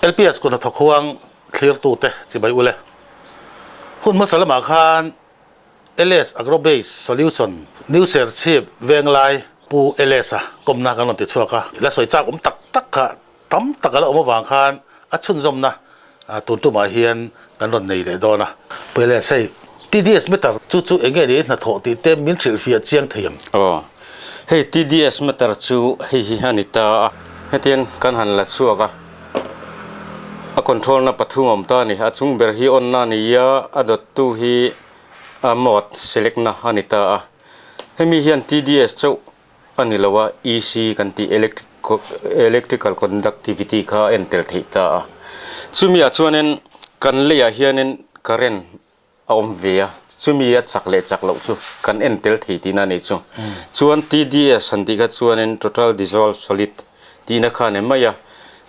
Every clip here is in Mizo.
LPS kut hnathawk huang thlirtute chibai ule. Hun hmasa lamah khan LS Agrobase Solution New Serchhip Venglai Pu LS-a kawmna kan rawn ti chhuak a, la sawi chak awm tak tak kha tam tak a la awm avang khan a chhunzawmna tun tumah hian kan rawn nei leh dawn a. Pu LS, hei TDS meter chu chu eng nge niin hnathawh tih te min hrilhfiah chiang thei ang? Aw, hei TDS meter chu hei hi a ni ta a, hetiang kan han la chhuak a, a control na pathum a awm ta a ni, a chung ber hi on na a ni a, a dawttu hi a mode select na a ni ta a, hemi hian TDS chauh a ni lo a, EC kan tih electric electrical conductivity kha a en tel theih ta a, chumi ah chuanin kan leiah hianin current a awm ve a, chumi a chak leh chak loh chu kan en tel thei tihna a nih chu. Chuan TDS han tih kha chuanin Total Dissolved Solid tihna kha a ni mai a,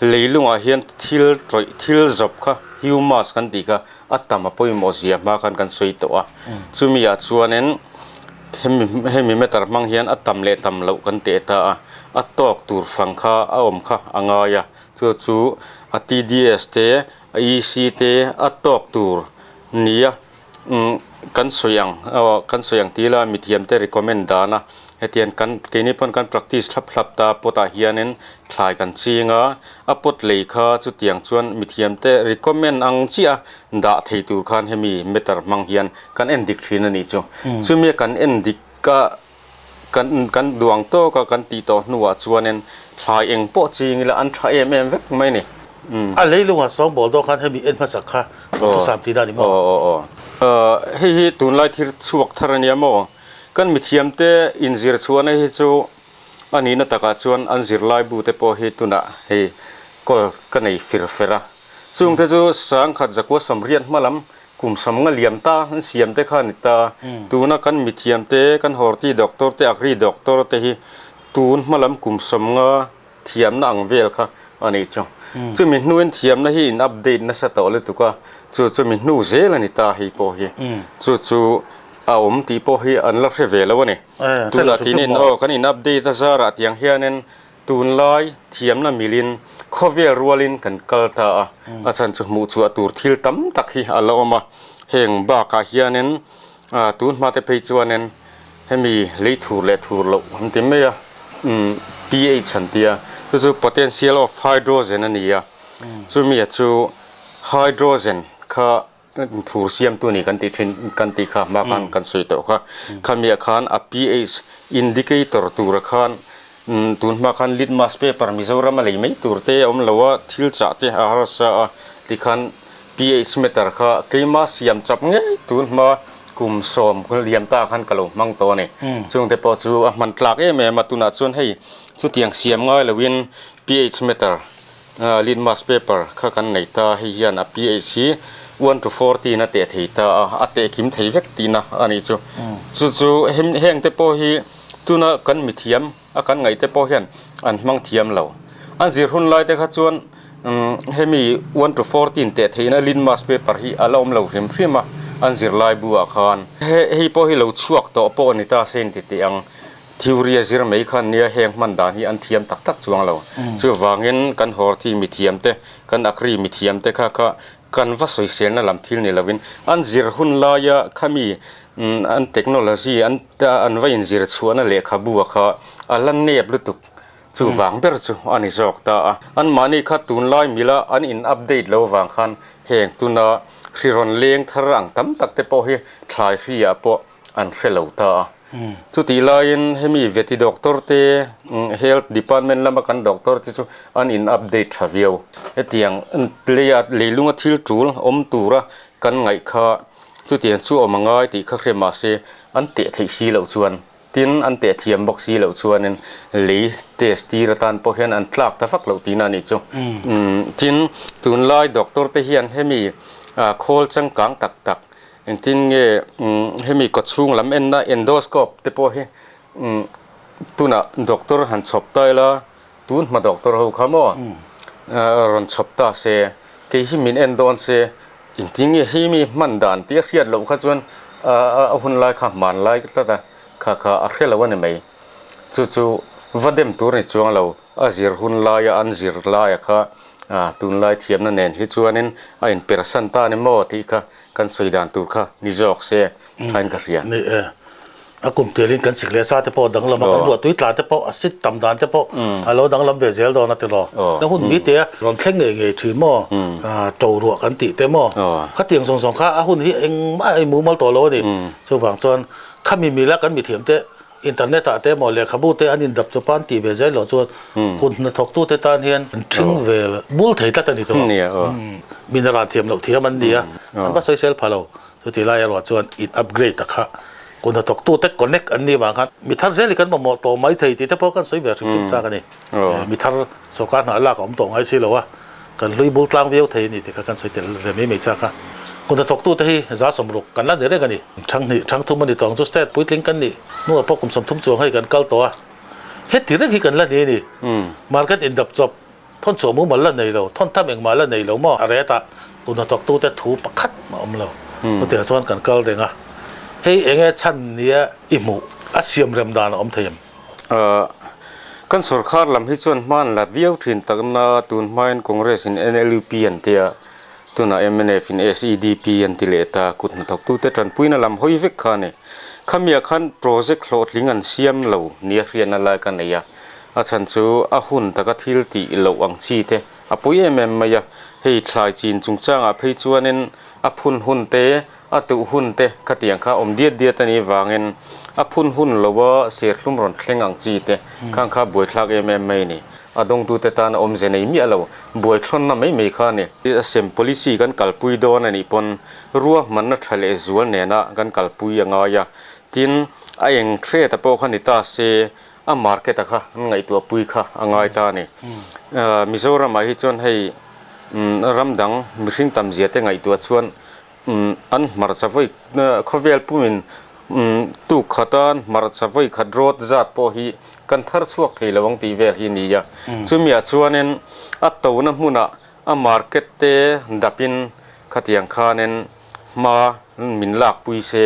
leilungah hian thil tawih thil zawp kha humus kan tih kha a tam a pawimawh zia hma khan kan sawi tawh a, chumi ah chuanin hemi hemi meter hmang hian a tam leh tam loh kan teh ta a, a tawk tur fang kha a awm kha a ngai a, chu chu a TDS te a EC te a tawk tur nia kan sawi ang aw kan sawi ang tih ila mithiam te recommend dan a hetiang kan keini pawn kan practice thlap thlap ta pot ah hianin thlai kan ching a a pot lei kha chutiang chuan mithiam te recommend ang chiah a dah thei tur khan hemi meter hmang hian kan en dik thin a nih chu chumi kan en dik a kan kan duang tawk a kan tih tawh hnuah chuanin thlai eng pawh ching ila an tha em em vek mai a ni. A leilungah sawngbawl dawn khan hemi en hmasak kha thusam tih dan a ni maw? Aw aw aw. Hei hi tunlai thil chhuak thar a nia maw? Kan mithiamte inzir chhuahna hi chu a nihna takah chuan an zirlai bu te pawh hi tunah hei kawl ka nei fir fer a. Chungte chu sangkhat zakua sawmriat hma lam Kum sam nga liam ta an siam te kha a ni ta. Tuna kan mithiam te, kan horti doctor te, agri doctor te hi tun hma lam kum sam nga thiamna ang vel kha a nih chu. Chumi hnuin thiamna hi in update nasa tawh lutuk a, chu chumi hnu zel a ni ta hei pawh hi. Chu chu a awm tih pawh hi an la hre ve lo a ni. Tunah tinin aw kan in update a zarah tiang hianin Tunlai thiamna milin khawvel rualin kan kal ta a, a chhan chu hmuh chhuah tur thil tam tak hi a la awm a. Heng bakah hianin tun hmate phei chuanin hemi lei thur leh thur loh an ti mai a, pH an ti a, chu chu potential of hydrogen a ni a, chumi chu hydrogen kha Thur siamtu ni kan tih thin kan tih kha hma khan kan sawi tawh kha. Khamiah khan a pH indicator tura khan tun hma khan litmus paper Mizoram a lei mai tur te a awm lo a, thil chah te a harsa a tikhan pH meter kha keima siam chap ngei tun hma kum sawm liam ta khan ka lo hmang tawh a ni. Chungte pawh chu a hman tlak em em a, tunah chuan hei chutiang siam ngai loin pH meter Litmus paper kha kan nei ta, hei hian a pH hi 1 to 14 a teh thei ta a, a teh kim thei vek tihna a nih chu. Chu chu heng te pawh hi tuna kan mithiam a kan ngaih te pawh hian an hmang thiam lo. An zir hun lai te kha chuan hemi 1 to 14 teh theihna litmus paper hi a la awm lo hrim hrim a, an zirlai bu ah khan. Hei pawh hi lo chhuak tawh pawh a ni ta se inti teh ang. Theory a zir mai khan nia heng hman dan hi an thiam tak tak chuang lo. Chuvangin kan horthi mithiam te, kan akri mithiam te kha kha kan va sawiselna lam thil ni lovin an zir hun laia khami an technology an an va inzir chhuahna lehkhabu a kha a la nep lutuk. Chuvang ber chu a ni zawk ta a. Anmahni kha tunlai mila an in update lo vang khan heng tuna hri rawn leng thar ang tam tak te pawh hi thlai hri ah pawh an hre lo ta a. Chutih laiin hemi veti doctor te, health department lama kan doctor te chu an in update tha viau. Hetiang leia leilunga thil tul awm tura kan ngaih kha chutiang chu awm a ngai tih kha hre mahse an teh theih si loh chuan tin an teh thiam bawk si loh chuanin lei test tir atan pawh hian an tlak ta vak loh tihna a nih chu. Tin, tunlai doctor te hian hemi khawl changkang tak tak Engtin nge hemi kawchhung lam enna endoscope te pawh hi tunah doctor han chhawp ta ila tun hma doctor ho kha maw rawn chhawp ta se kei hi min en dawn se engtin nge hi mi hman dan tih a hriat loh kha chuan a hun lai kha hman lai tlat a kha kha a hre lo a ni mai chu chu va dem tur ni chuang lo a zir hun laia an zir laia kha. Tunlai thiamna nen hi chuanin a inpersan ta ni maw tih kha kan sawi dan tur kha ni zawk se thain ka hria. Ni e, a kum telin kan sik leh sa te pawh a danglam a, kan ruah tui tla te pawh a sit tam dan te pawh a lo danglam ve zel dawn a ti rawh. Na hun mi te a rawn thleng ngei ngei thin maw, to ruah kan tih te maw, khatiang zawng zawng kha a hun hi engmah a inmumal tawh lo a ni. Chuvang chuan khami mila kan mithiam te Internet ah te emaw lehkhabu te an indap chawp a an tih ve zel loh chuan kut hnathawk tute tan hian an ṭhing ve bul thei tlat a ni tawh. Min a ran thiam loh thiam an ni a, an va sawisel pha lo. Chuti lai erawh chuan in upgrade a kha kut hnathawk tute connect an nih vang khan mi thar zel hi kan mamawh tawh mai thei tih te pawh kan sawi ve hrim hrim chak a ni. Mi thar sawrkar hna lak a awm tawh ngai si lo a. Kan hlui bul tlang viau thei a ni tih kha kan sawi tel ve mai mai chak a. Kut hnathawk tute hi 60% kan la ni reng a ni. Thang hnih, thang thum a ni tawh ang chu state puitling kan nih hnuah pawh kum 30 chuang hei kan kal tawh a. Heti reng hi kan la ni a ni. Market indap chawp, thawn chhuah mumal la nei lo, thawn tham engmah la nei lo maw? A ret ah kut hnathawk tute thu pakhat a awm lo. Chutiang chuan kan kal reng a. Hei enge chhan nia i hmuh a siam rem dan a awm thei em? Kan sorkar lam hi chuan hman la viau thin takna tun hmain Congress in NLUP an ti a, tunah mnf in SEDP an ti leh ta, kut hnathawktute tanpuina lam hawi vek kha a ni. Khamiah khan project hlawhtling an siam lo nia hriatna lai ka nei a, a chhan chu a hun taka thil tih loh ang chi te a pawi em em mai a, hei thlai chin chungchangah phei chuanin a phun hun te A tuh hun te khatiang kha awm diat diat a nih vangin a phun hun lo a serthlum rawn thleng ang chi te khang kha buaithlak em em mai a ni. A dawngtute tan a awmze nei miah lo, buaithlawnna mai mai kha a ni. A sem policy kan kalpui dawn a nih pawn ruahmanna tha leh zual nena kan kalpui a ngai a, tin a eng hret a pawh kha ni ta se a market a kha an ngaihtuahpui kha a ngai ta a ni. Mizoramah hi chuan hei ram dang mihring tam zia te ngaihtuah chuan An hmarcha vawi khawvel pumin tuk khata an hmarcha vawi khat rawt zat pawh hi kan thar chhuak thei lo ang tih vel hi a ni a. Chumiah chuanin a tona hmunah a market te dapin khatiang khanin hma min lakpui se,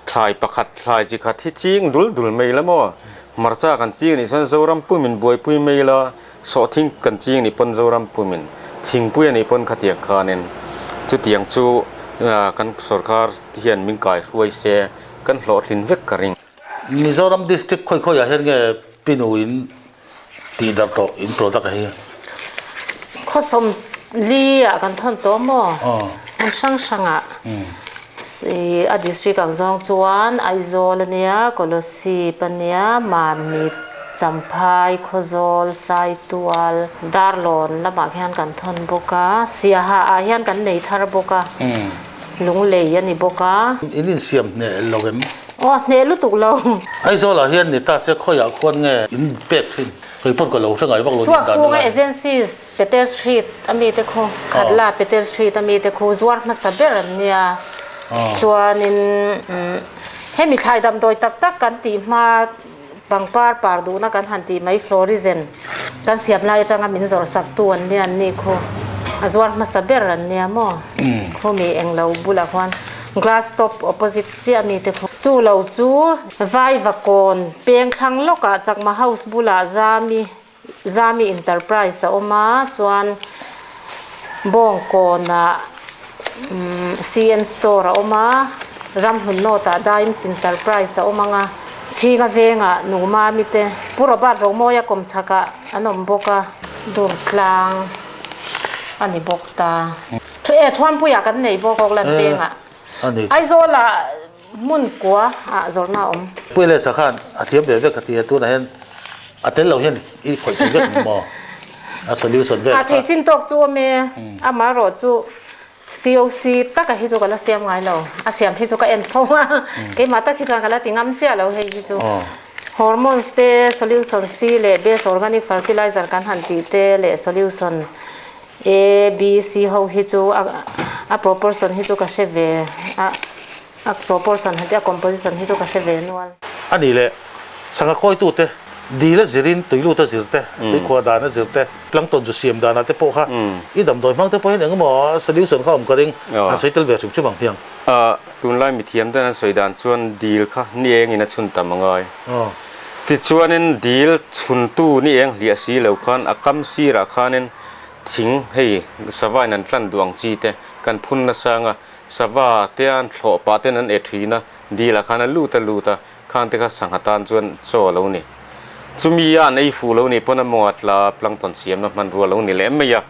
thlai pakhat thlai chi khat hi ching dul dul mai la maw? Hmarcha kan ching anih chuan Zoram pumin buaipui mai la. Sawhthing kan ching nih pawn Zoram pumin thingpui a nih pawn khatiang khanin chutiang chu kan sorkar hian min kai hruai se kan hlawhtlin vek ka ring. Mizoram district khawi khawiah hian nge pinu in tih darh tawh in product hi? Khawsawm li ah kan thawn tawh maw? Hmun hrang hrang ah a district ang zawng chuan Aizawl a nia, Kolosip a nia, Mamit, Champhai, Khawzawl, Saitual, Darlawn lamah hian kan thawn bawk a, Siaha ah hian kan nei thar bawk a, Lunglei a ni bawk a. In insiam hneh lo em? Aw, hneh lutuk lo. Aizawl ah hian ni ta se khawiah khuan nge in pek thin? Kei pawn ka lo hre ngai vak lo nin dan a lai. Agencies, Peter Street a mi te khu, Khatla Peter Street a mi te khu zuar hmasa ber an nia. Chuanin hemi thlai damdawi tak tak kan tih hma Pangpar par duhna kan han tih mai Florizen kan siam lai atanga min zawrh sak tu an nia an ni khu a zuar hmasa ber an nia maw khu mi englo bulah khuan glass top opposite chiah mi te khu chu lo chu Vaivakawn peng thlang lawkah Chakma house bulah Zami Zami enterprise a awm a chuan Bawngkawnah CN store a awm a, Ramhlun North ah Dimes Enterprise a awm ang a, Chhinga vengah Nungmami te Pu Robert Romawia kawmchhakah an awm bawk a, Durtlang a ni bawk ta. E Thuampuiah kan nei bawk Auckland vengah. Aizawlah Hmun kua ah zawrhna a awm. Pu Elesa khan a thiam ve vek ka ti a, tunah hian a tel lo hian i khawih thei vek ang maw? A solution vel kha. A thei chin tawk chu awm e, amaherawh chu COC taka hi chu ka la siam ngai lo, a siam hi chu ka en tho a, keimah tak hi chuan ka la ti ngam chiah lo hei hi chu. Hormones te, solution C leh base organic fertilizer kan han tih te leh solution A, B, C ho hi chu a proportion hi chu ka hre ve a, a proportion han tih a composition hi chu ka hre ve nual. A nih leh, sangha khawitute, dil a zirin tuilut a zir te, tuikhuah dan a zir te, plankton zu siam danah te pawh kha i damdawi hmang te pawh hian engemaw solution kha awm ka ring, an sawi tel ve hrim hrim ang hmiang. Tunlai mithiam ten an sawi dan chuan dil kha ni engin a chhun tam a ngai. Tichuanin dil chhuntu ni eng hliah si lo khan a kam sirah khanin. Thing hei sava in an tlan duh ang chi te kan phun nasa anga sava te an thlawh pah ten an e thin a, dil ah khan a lut a lut a, khan te kha sangha tan chuan chaw a lo ni. Chumi a an ei fuh lo nih pawn a mawng a tla plankton siamna hmanrua a lo ni leh mai a.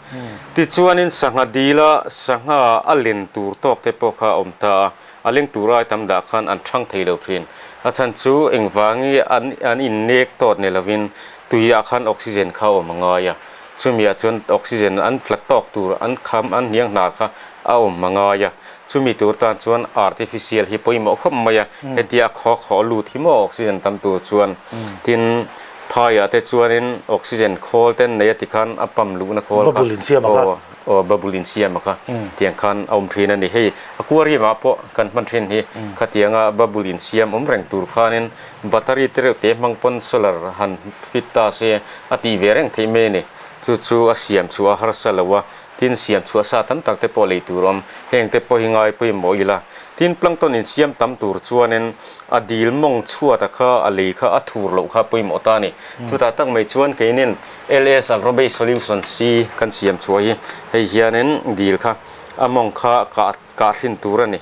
Tichuanin sangha dila sangha a len tur tawk te pawh kha a awm ta a, a leng tur ai tam dah khan an thang thei lo thin. A chhan chu engvangi an an innek tawt ni lovin tuiah khan oxygen kha a awm a ngai a. Chumiah chuan oxygen an tla tawk tur an kham an hniang hnar kha a awm a ngai a. Chumi tur tan chuan artificial hi pawimawh khawp mai a. Hetia khaw khaw lut hi maw oxygen tam tur chuan. Tin, phaiah te chuanin oxygen khawl te an nei a tikhan a pump luhna khawl kha. Bubble insiam a kha. Aw, bubble insiam a kha. Tiang khan a awm thin a ni. Hei aquarium ah pawh kan hman thin hi khatianga bubble insiam awm reng tur khanin battery te reuh te hmang pawn solar han fit ta se a tih ve reng theih mai a ni. Chu chu a siam chhuah a harsa lo a, tin siam chhuah sa tam tak te pawh lei tur a awm. Heng te pawh hi ngai pawimawh ila. Tin plankton insiam tam tur chuanin a dil mawng chhuata kha a lei kha a thur loh kha pawimawh ta a ni. Chutah tak mai chuan keinin LS Agrobase Solution si kan siam chhuah hi hei hianin dil kha a mawng kha kah kah thin tur a ni.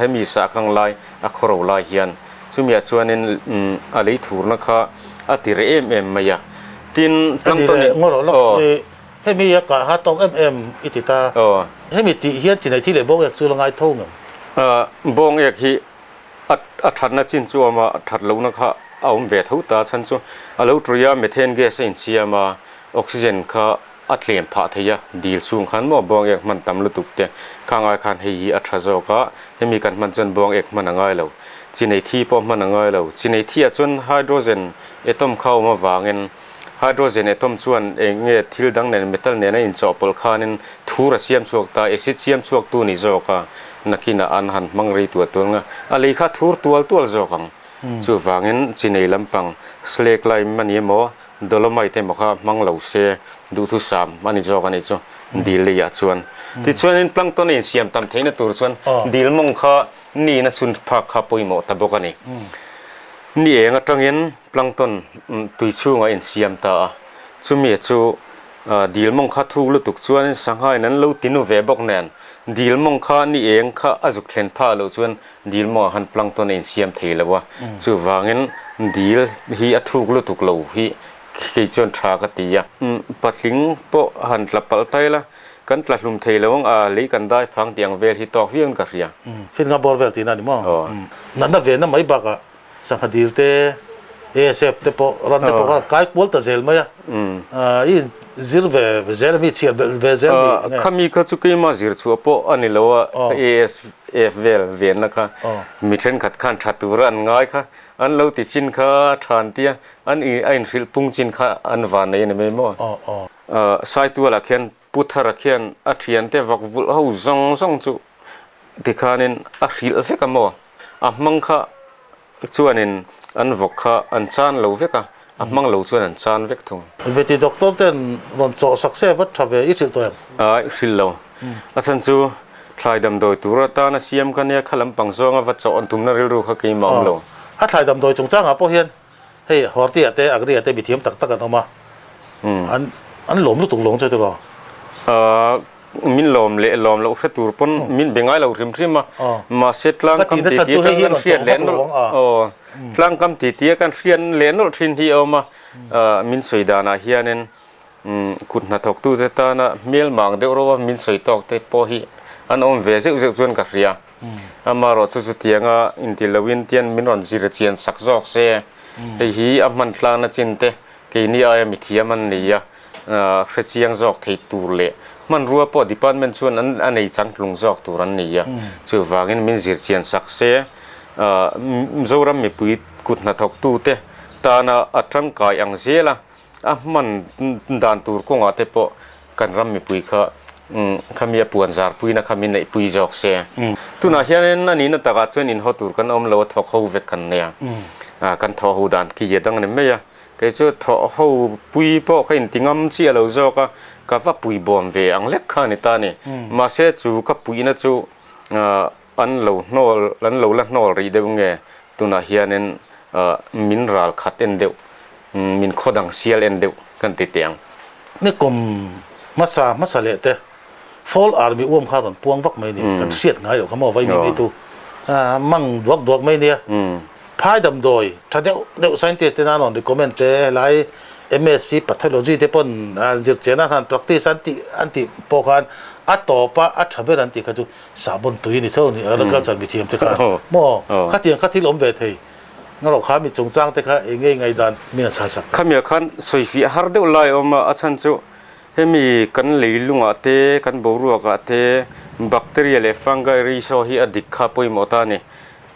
Hemi sah kang lai a khawro lai hian chumiah chuanin a lei thurna kha a ti reh em em mai a. Tin, plankton in Ngaw rawh lawk i hemi a kah ha tawk em em i ti ta. Hemi tih hian chi nei thi leh bawng ek chu la ngai tho ngem? Bawng ek hi a thatna chin chu a awm a, a that lohna kha a awm ve tho ta. Chhan chu a lo tui a, methane gas a insiam a, oxygen kha a tlem phah thei a, dil chhung khan maw buang ek hman tam lutuk te kha ngai khan hei hi a tha zawk a, hemi kan hman chuan buang ek hman a ngai lo, chi nei thi pawh hman a ngai lo, chi nei thi ah chuan hydrogen atom kha a awm avangin hydrogen atom chuan eng nge thil dang nen metal nen a inchawhpawlh khanin thur a siam chhuak ta, acid siam chhuak tu ni zawk a, nakinah an han hmang rei tual tual nga, a lei kha thur tual tual zawk ang, chuvangin chi nei lampang slake lime a ni emaw Dolomite emaw kha hmang lo se duhthusam a ni zawk a nih chu dil leiah chuan. Tichuanin plankton a insiam tam theihna tur chuan dil mawng kha niin a chhun phak kha pawimawh ta bawk a ni. Ni eng atangin plankton tui chhungah a insiam ta a, chumi chu dil mawng kha thuk lutuk chuanin sanghain an lo tinu ve bawk nen dil mawng kha ni eng kha a zuk thlen phah loh chuan Dil mawngah khan plankton a insiam thei lo a, chuvangin dil hi a thuk lutuk lo hi kei chuan tha ka ti a. Patling pawh han tla palh ta ila, kan tla hlum thei lo ang a, lei kan dai phang tih ang vel hi tawk viau in ka hria. Finga bawr vel tihna a ni maw? Natna venna mai bakah sangha dil te, ASF te pawh, ran te pawh kha kai kual ta zel mai a. I zir ve zel ami, chhiar belh ve zel mi? Khami kha chu keimah zir chhuah pawh a ni lo a, ASF vel venna kha mi thenkhat khan tha tura an ngai kha, an lo ti chin kha tha an tia, an a inhrilh pung chin kha an van nei a ni mai maw? Saitualah khian Pu Thara khian a thiante vak vulh ho zawng zawng chu tikhanin a hrilh vek a maw? A hmang kha chuanin an vawk kha an chan lo vek a, a hmang lo chuan an chan vek thung. Veti doctor ten rawn chawh sak se vat tha ve i hrilh tawh em? Ai hrilh lo. A chhan chu thlai damdawi tur atana siam ka nia kha lampang zawnga va chawh an tumna rilru kha keimah awm lo. A thlai damdawi chungchangah pawh hian hei Horti-ah te Agri-ah te mithiam tak tak an awm a, an an lawm lutuk lawng che tiraw? Min lawm leh lawm loh hre tur pawn min be ngai lo hrim hrim a, mahse tlangkam titi atang kan hriat leh nawlh aw tlangkam titi a kan hriat leh nawlh thin hi a awm a, min sawi danah hianin kut hnathawktute tana hmel mang deuh reuh a min sawi tawk te pawh hi an awm ve zeuh zeuh chuan ka hria. Amaherawh chu chutianga inti loin tian min rawn zir chian sak zawk se, hei hi a hman tlangna chin te keini aia mithiam an ni a. Hre chiang zawk thei tur leh hmanrua pawh department chuan an a nei changtlung zawk tur an ni a, chuvangin min zir chian sak se, Mizoram mipui kut hnathawktute tana a tangkai ang zel a, a hman dan tur kawngah te pawh kan ram mipui kha khami a puan zar puina kha min neihpui zawk se. Tunah hianin a nihna takah chuan inhaw tur kan awm lo a, thawk ho vek kan nei a, kan thawh ho dan khi a dang a ni mai a. Kei chu thawh ho pui pawh ka inti ngam chiah lo zawk a, ka va pui bawm ve ang lek kha a ni ta a ni. Mahse chu ka puihna chu an lo hnawl, an lo la hnawl rih deuh nge tunah hianin min ral khat en deuh, min khaw dang sial en deuh kan ti teh ang. Ni kum. Hmasa hmasa leh te Fall Army uam kha rawn puang vak mai ni. Kan hriat ngai loh kha maw vaimim eitu mang duak duak mai nia. Phai damdawi tha deuh deuh scientist te nan rawn recommend te helai MSc pathology te pawn zir chian a han practice an tih an tih pawh khan a tawp a a tha ber an tih kha chu sahbawn tui a ni tho ni agriculture mithiam te khan maw khatiang kha thil awm ve thei ngarawh kha mi chungchang te kha eng nge ngaihdan min an chhan sak. Khamiah khan sawifiah har deuh lai a awm a, a chhan chu Hemi kan leilungah te, kan boruakah te bacteria leh fungi ratio hi a dik kha pawimawh ta a ni.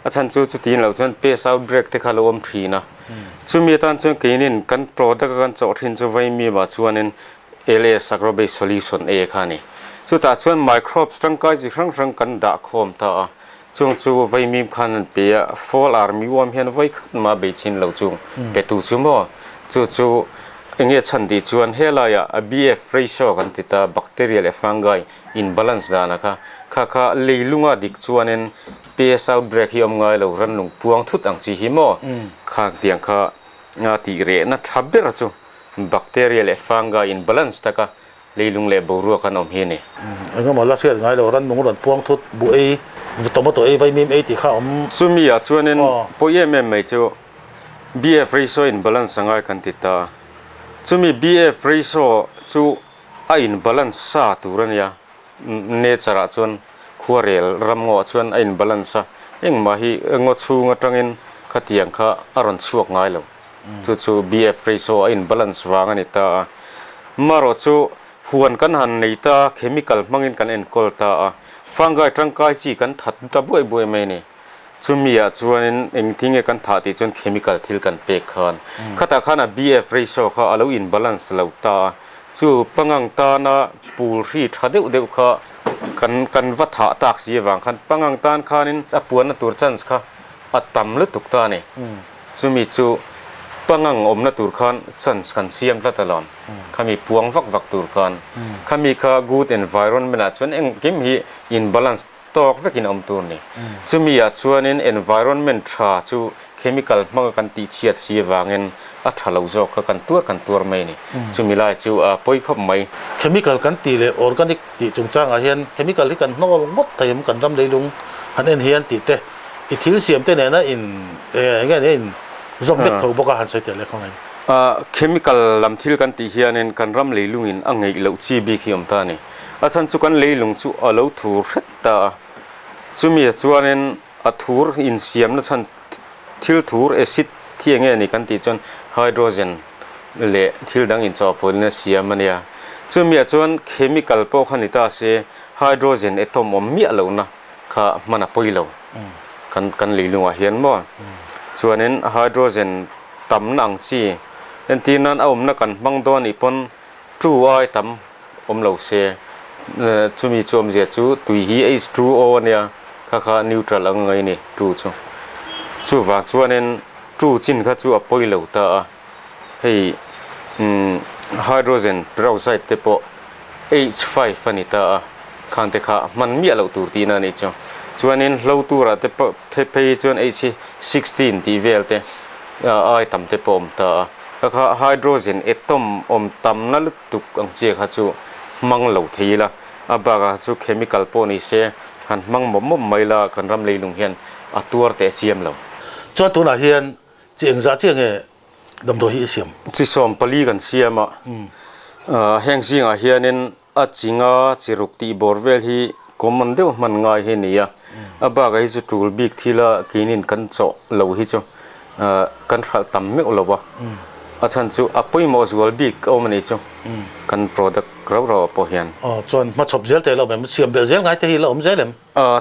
A chhan chu chutiin loh chuan pest outbreak te kha lo awm thin a. Chumi atan chuan keinin kan product a kan chawh thin chu vaimimah chuanin LS Agrobase Solution A kha a ni. Chutah chuan microbes tangkai chi hrang hrang kan dah khawm ta a. Chung chu vaimim khan an pe a, fall army uam hian vawi khat mah bei chin lo chung petu chu maw? Chu chu enge chhan tih chuan helaiah a BF ratio kan ti ta, bacteria leh fungi in balance danah kha, kha kha leilunga dik chuanin pest outbreak hi awm ngai lo, ranlung puang thut ang chi hi maw? Kha tiang kha tih rehna tha ber chu bacteria leh fungi in balance taka Leilung leh boruak an awm hi a ni. Engemaw la hriat ngai lo, rannung rawn puang thut, buh ei, tomato ei, vaimim ei tih kha a awm. Chumi ah chuanin pawi em em mai chu BF ratio in balance a ngai kan ti ta. Chumi BF ratio chu a in balance sa tur a nia, nature ah chuan khuarel ram ngaw ah chuan a in balance a, engmah hi ngaw chhung atangin khatiang kha a rawn chhuak ngai lo. Chu chu BF ratio a in balance vang a ni ta a. Marawh chu huan kan han nei ta, chemical hmangin kan enkawl ta a, fungi tangkai chi kan that ta buai buai mai a ni. Chumi ah chuanin engtin nge kan thah tih chuan chemical thil kan pek khan. Khatah khan a BF ratio kha a lo in balance lo ta a, chu pangang tana pul hri tha deuh deuh kha kan kan va thah tak si avang khan pangang tan khanin a puanna tur chance kha a tam lutuk ta a ni. Chumi chu pangang awmna tur khan chance kan siam tlat alawm. Khami puang vak vak tur khan. Khami kha good environment ah chuan engkim hi in balance tawk vekin awm tur ni. Chumi ah chuanin environment tha chu chemical hmanga kan tih chhiat si avangin a tha lo zawk kha kan tuar kan tuar mai ni. Chumi lai chu a pawi khawp mai. Chemical kan tih leh organic tih chungchangah hian chemical hi kan hnawl ngawt thei em kan ram leilung han en hian tih te I thil siam te nena in eng nge in zawm vek tho bawk a han sawi tel leh khawngaih. Chemical lam thil kan tih hianin kan ram leilungin a ngeih loh chi bik hi awm ta a ni. A chhan chu kan leilung chu a lo thur hret ta a, chumi ah chuanin a thur insiamna chhan thil thur acid thi eng nge ni kan tih chuan hydrogen leh thil dang inchawhpawlhin a siam a nia. Chumi ah chuan chemical pawh kha ni ta se hydrogen atom awm miah lohna kha hman a pawi lo kan kan leilungah hian maw chuanin hydrogen tamna ang chi entir nan a awmna kan hmang dawn anih pawn two ai tam awm lo se chumi chu awmzia chu tui hi H two O ania kha kha neutral ang ngai a ni two chu chuvang chuanin two chin kha chu a pawi lo ta a hei hydrogen peroxide te pawh H5 a ni ta a, khang te kha hman miah loh tur tihna a nih chu. Chuanin hlo turah te pawh phei hi chuan H hi 16 tih vel te ai tam te pawh a awm ta a. Kha kha hydrogen atom awm tamna lutuk ang chi kha chu hmang lo thei ila, a bakah chu chemical pawh ni se han hmang mawp mawp mai la kan ram leilung hian a tuar teh chiam lo. Chuan tunah hian chi engzah chiah nge Damdawi hi i siam? Chi 14 kan siam a, heng zingah hianin a chi nga chi ruk tih bawr vel hi common deuh hman ngai hi a ni a, a bakah hi chu tul bik thila keinin kan chawh lo hi chu kan hralh tam meuh lo a, a chhan chu a pawimawh zual bik a awm a nih chu kan product rau rau ah pawh hian. Aw chuan hmachhawp zel te la awm em? Siam belh zel ngai te hi la awm zel em?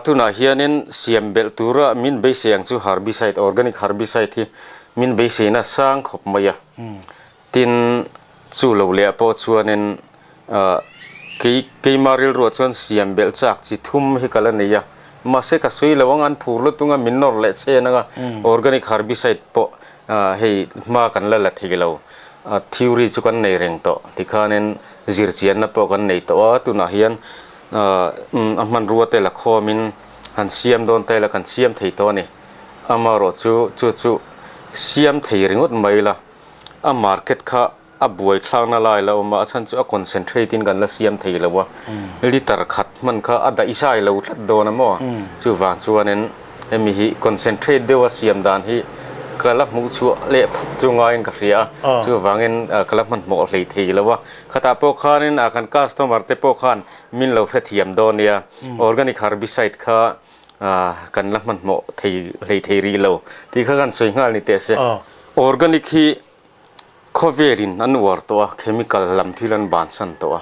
Tunah hianin siam belh tura min beisei ang chu herbicide, organic herbicide hi min beiseina sang khawp mai a. Tin, chu lo leh pawh chuanin kei keima rilruah chuan siam belh chak chi thum hi ka la nei a. Mahse ka sawi lo ang, an phur lutung a, min nawr leh chen ang a, organic herbicide pawh hei hma kan la la thei lo. Theory chu kan nei reng tawh, tikhanin zirchianna pawh kan nei tawh a, tunah hian A hmanrua te la khawmin han siam dawn ta ila kan siam thei tawh a ni. Amaherawh chu chu chu siam thei ringawt mai ila a market kha a buaithlakna lai la awm a, a chhan chu a concentrate in kan la siam thei lo a, liter khat hman kha a daihzai lo tlat dawn a maw? Chuvang chuanin hemi hi concentrate deuha siam dan hi ka la hmuh chhuah leh phut chu ngaiin ka hria a, chuvangin ka la hmanhmawh hlei thei lo a, khatah pawh khanin kan customer te pawh khan min lo hrethiam dawn nia, organic herbicide kha kan la hmanhmawh thei hlei thei rih lo tih kha kan sawi nghal ni teh se. Organic hi Khawvelin an uar tawh a, chemical lam thil an bansan tawh a.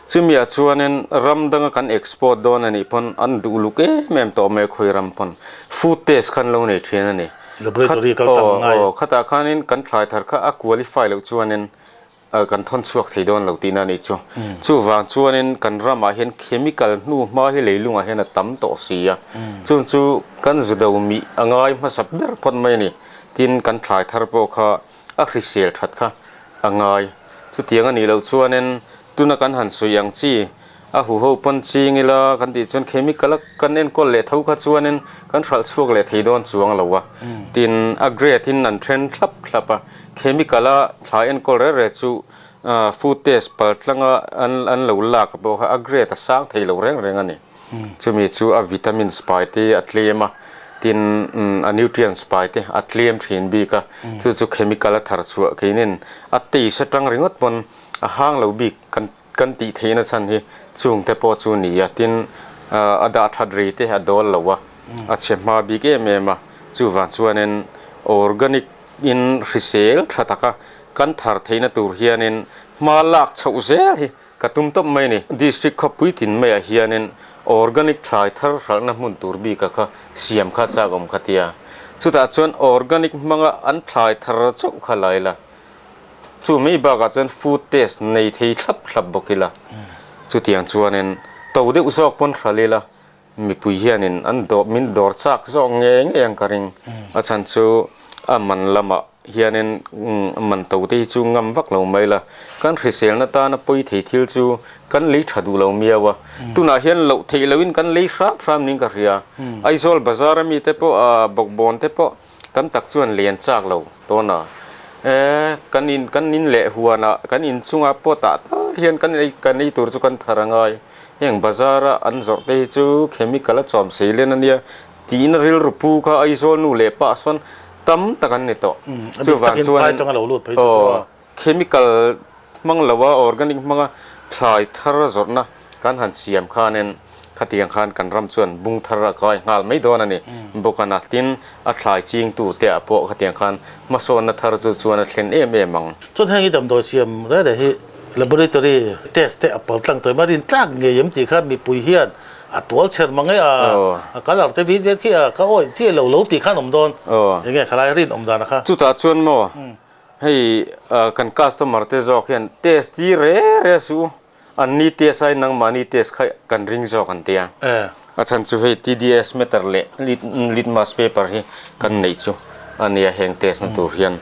Chumiah chuanin ram danga kan export dawn a nih pawn an duh luk em em tawh mai a khawi ram pawn. Food test kha an lo nei thin a ni. Laboratory kal tam ngai. Aw, khatah khanin kan thlai thar kha a qualify loh chuanin kan thawn chhuak thei dawn lo tihna a nih chu. Chuvang chuanin kan ramah hian chemical hnu hma hi leilungah hian a tam tawh si a. Chung chu kan zu do mih a ngai hmasa ber phawt mai a ni. Tin, kan thlai thar pawh kha a hrisel that kha a ngai. Chutiang a nih loh chuanin tuna kan han sawi ang chi a huho pawn ching ila kan tih chuan chemical a kan enkawl leh tho kha chuanin kan hralh chhuak leh thei dawn chuang lo a. Tin, a grade in an then thlap thlap a, chemical a thlai enkawl reh reh chu food test pal tlanga an lo lak pawh kha a grade a sang thei lo reng reng a ni. Chumi chu a vitamins pai te a tlem a, tin a nutrients pai te a tlem thin bik a, chu chu chemical a thar chhuah keinin a taste atang ringawt pawn a hang lo bik kan kan tih theihna chhan hi chung te pawh chu ni a, tin a dah that rei te a dawl lo a, a chhe hma bik em em a, chuvang chuanin organic in hrisel tha taka kan thar theihna tur hianin hma lak chhoh zel hi Ka tum tawp mai a ni. District khawpui tin maiah hianin organic thlai thar hralhna hmun tur bika kha siam kha chak awm kha tia. Chutah chuan organic hmanga an thlai thar chauh kha la ila. Chu mai bakah chuan food test nei thei thlap thlap bawk ila. Chutiang chuanin to deuh zawk pawn hralh ila. Mipui hianin an dawr min dawr chak zawk ngei ngei ang ka ring. A chhan chu a man lamah hianin man to te hi chu ngam vak lo mai la. Kan hriselna tana pawi thei thil chu kan lei tha duh lo miau a. Tunah hian loh theih lohin kan lei hram hram niin ka hria. Aizawl bazar a mite pawh ah bawkbawn te pawh tam tak chuan lian chak lo tawn a. E kan in kan in leh huanah kan inchungah pot ah tal hian kan ei kan ei tur chu kan thar a ngai. Heng bazar a an zawrh te hi chu chemical a chawm sei len a nia tihna rilru pu kha Aizawl nu leh pah sawn tam tak an ni tawh. Chuvang chuan aw chemical hmang lo a organic hmanga thlai thar zawrhna kan han siam khanin khatiang khan kan ram chuan bung thar a kai nghal mai dawn a ni bawk a na. Tin, a thlai chingtu te ah pawh khatiang khan hmasawnna thar chu chuan a thlen em em ang. Chuan heng i damdawi siam reh reh hi Laboratory test te a pal tlang tawh em a, rin tlak ngei em tih kha mipui hian a tual chher mang e a, a colour te vit vel khi a ka awih chiah lo lo tih khan awm dawn enge khalai rin awm dan a kha. Chutah chuan maw hei kan customer te zawk hian test ti re re suh u, an ni test ai nangmahni test kha kan ring zawk an tia. A chhan chu hei TDS meter leh litmus paper hi kan neih chu a nia heng test na tur hian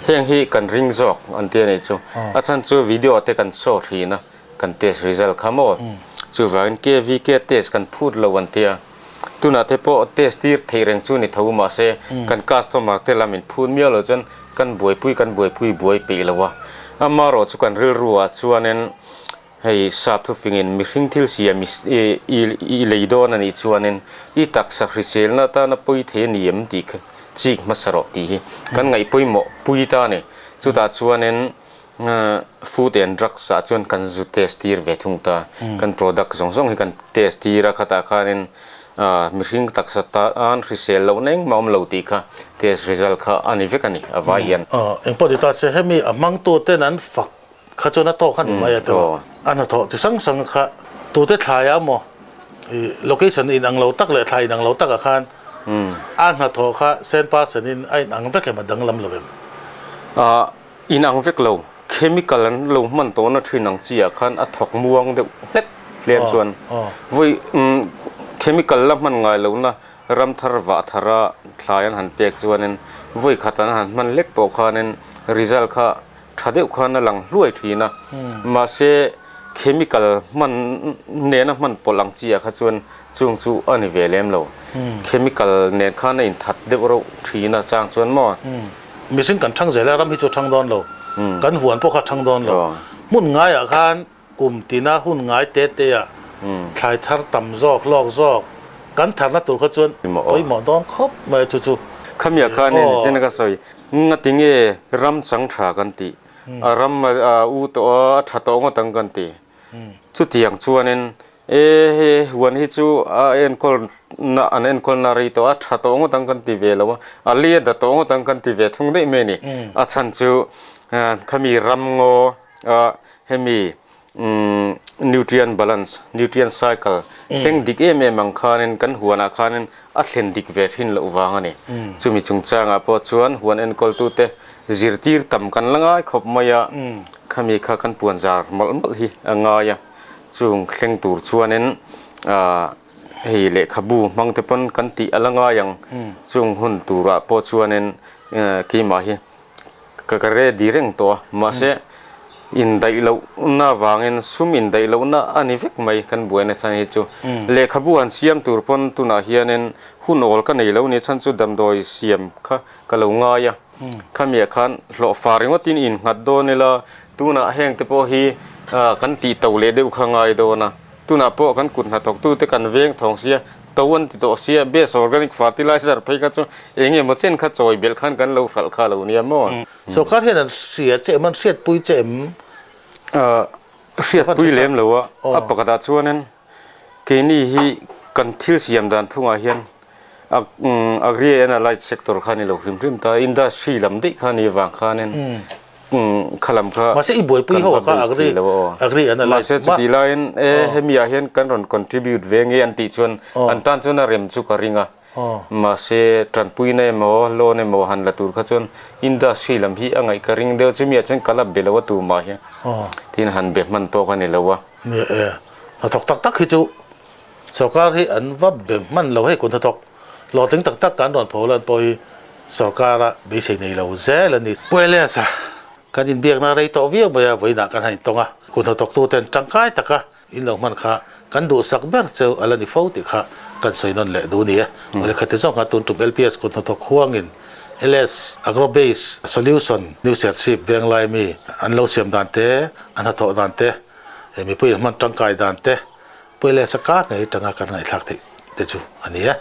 heng hi kan ring zawk an tia neih chu a chhan chu video te kan show thin a kan test result kha maw chuvangin KVK test kan phut lo an tia tunah te pawh test tir theih reng chu ni tho mahse kan customer te lam in phut miau lo chuan kan buaipui kan buaipui buai peih lo a amaherawh chu kan rilru ah chuanin Hei sap thufingin mihring thil siam i lei dawn a nih chuanin i taksa hriselna atana pawi thei a ni em tih kha chik hmasa rawh tih hi kan ngaih pawimawh pui ta a ni. Chutah chuanin food and drugs ah chuan kan zu test tir ve thung ta. Kan product zawng zawng hi kan test tir a, khatah khanin mihring taksa tan hrisel lohna engmah awm lo tih kha test result kha a ni vek a ni a vai hian. Engpawh ti ta se hemi a hmangtuten an fak Kha chuan a tawk a ni mai a ti lo. A hnathawh chi hrang hrang kha tute thlaiah maw i location in ang lo tak leh thlai in ang lo takah khan a hnathawh kha cent percent in a in ang vek em a danglam lo em? In ang vek lo. Chemical an lo hman tawhna thin ang chi ah khan a thawk muang deuh hlek hlem chuan vawi chemical la hman ngai lohna ram thar vah thara thlai an han pek chuanin vawi khat an han hman hlek pawh khanin result kha tha deuh khan a lang hluai thin a, mahse chemical hman nena hman pawlh ang chi ah kha chuan chung chu a ni ve lem lo. Chemical nen khan a inthat deuh reuh thin a chang chuan maw? Mihring kan thang zel a, ram hi chu a thang dawn lo. Kan huan pawh kha a thang dawn lo. Hmun ngaiah khan kum tina hun ngai te te ah thlai thar tam zawk hlawk zawk kan tharna tur kha chuan pawimawh dawn khawp mai a chu chu. Khamiah khan in chen ka sawi ngati nge ram chang tha kan tih a ram a u tawh a a tha tawh ngawt ang kan ti chutiang chuanin e he huan hi chu a enkawl na an enkawl na rei tawh a tha tawh ngawt ang kan ti ve lo a a li a da tawh ngawt ang kan ti ve thung daih mai a ni a chhan chu khami ram ngaw a hemi nutrient balance, nutrient cycle thleng dik em em ang khanin kan huanah khanin a thlen dik ve thin loh vang a ni. Chumi chungchangah pawh chuan huan enkawltute zirtir tam kan la ngai khawp mai a, khami kha kan puan zar mawlh mawlh hi a ngai a, chung thleng tur chuanin hei lehkhabu hmang te pawn kan tih a la ngai ang. Chung hun turah pawh chuanin keimah hi Ka ka ready reng tawh a, mahse indaih lohna vangin sum indaih lohna a ni vek mai kan buaina chhan hi chu. Lehkhabu han siam tur pawn tunah hianin hun awl ka nei lo ni chhan chu damdawi siam kha ka lo ngai a, khamiah khan hlawhfa ringawtin innghat dawn ila tunah heng te pawh hi kan tih to leh deuh kha ngai dawn a. Tunah pawh kan kut hnathawktute kan veng thawng sia, to an ti tawh sia, best organic fertilizer phei kha chu eng emaw chen kha chawi belh khan kan lo hralh kha lo nia maw? Sorkar hian an hria che em, an hriatpui che em? Hriatpui lem lo a, a pakhatah chuanin keini hi kan thil siam dan phungah hian agri and allied sector kha ni lo hrim hrim ta, industry lam daih kha ni vang khanin khalam kha Mahse i buaipui ho kha agri agri an allied. Mahse chuti laiin e hemi ah hian kan rawn contribute ve nge an tih chuan an tan chuan a rem chu ka ring a. Mahse tanpuina emaw loan emaw han la tur kha chuan industry lam hi a ngaih ka ring deuh chumi ah chuan ka la be lo a tumah hian tin han be hman pawh ka ni lo a. Ni e, hnathawk tak tak hi chu Sorkar hi an va be hman lo hei kun hnathawk hlawhtling tak tak kan rawn pho lan pawh hi sorkara beisei nei lo zel a ni. Pu Elias-a kan inbiakna rei tawh viau mai a, vawiinah kan han intawng a, kun hnathawktuten tangkai taka in lo hman kha kan duhsak ber cheu a la ni fo tih kha kan sawi nawn leh duh a ni e. Awle khati zawng kha tun tum LPS kun hnathawk huangin LS Agrobase Solution New Serchhip Venglai mi an lo siam dan te, an hnathawh dan te, mipui an hman tangkai dan te, Puileh sa kar ngei tanga kan ngaihthlak theih te chu a ni e.